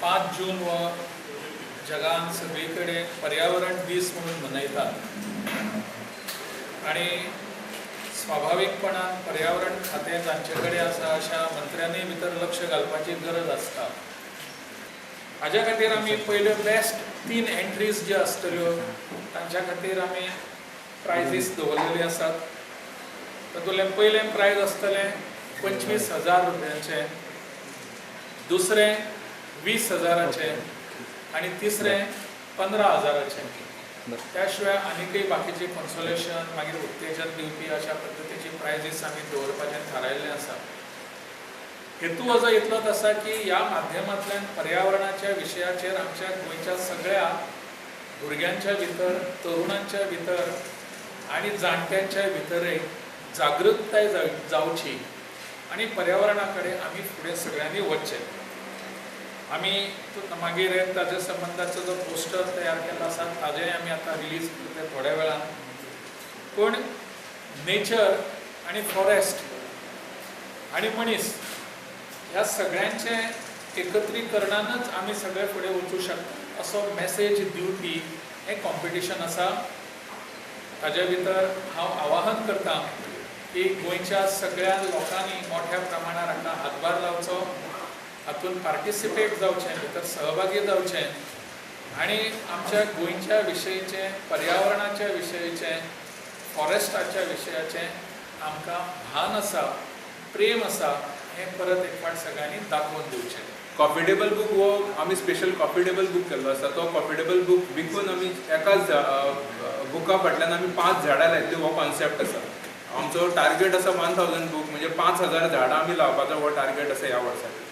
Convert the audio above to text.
5 जून हो जगान सगळे कडेन पर्यावरण दीस म्हणून मनयतात आनी स्वाभाविकपणान पर्यावरण खातें जांचे कडेन आसा अशा मंत्र्यांनी भितर लक्ष घालपाची गरज आसता. हाज्या खातीर आमी पयल्यो बेस्ट 3 एंट्रीज ज्यो आसतल्यो तांच्या खातीर आमी प्रायजीस दवरलेली आसात. तातूंतलें पयलें प्रायज आसतलें 25,000 रुपयांचें, दुसरें 20,000 आनी तिसरें 15,000. त्या शिवाय आनीकय बाकीचे कॉन्सोलेशन मागीर उत्तेजन दिवपी अशा पद्दतीची प्रायजीस आमी दवरपाचें थारायल्लें आसा. हेतू हो इतलोच आसा की ह्या माध्यमांतल्यान पर्यावरणाच्या विशयाचेर आमच्या गोंयच्या सगळ्या भुरग्यांच्या भितर, तरुणांच्या भितर आनी जाणट्यांच्या भितरय जागृताय जावची आनी पर्यावरणा कडेन आमी फुडें सगळ्यांनी वचचें. आमी मागीर ताज्या संबंदाचो जो पोस्टर तयार केल्लो आसा ताजेंय आमी आतां रिलीज करतले थोड्या वेळान. पूण नेचर आनी फॉरेस्ट आनी मनीस ह्या सगळ्यांचें एकत्रीकरणानच आमी सगळे फुडें वचूं शकता असो मॅसेज दिवपी हें कॉम्पिटिशन आसा. ताजे भितर हांव आवाहन करता की गोंयच्या सगळ्या लोकांनी मोठ्या प्रमाणार हाका हातभार लावचो, हातूंत पार्टिसिपेट जावचें, भितर सहभागी जावचें आनी आमच्या गोंयच्या विशयचें, पर्यावरणाच्या विशयचें, फॉरेस्टाच्या विशयाचें आमकां भान आसा, प्रेम आसा हें परत एक फावट सगळ्यांनी दाखोवन दिवचें. कॉफी टेबल बूक हो आमी स्पेशल कॉफी टेबल बूक केल्लो आसा. तो कॉफी टेबल बूक विकून आमी एकाच बुका फाटल्यान आमी 5 झाडां लायतली हो कॉन्सेप्ट आसा. आमचो टार्गेट आसा 1000 बूक, म्हणजे 5000 झाडां आमी लावपाचो हो टार्गेट आसा ह्या वर्साक.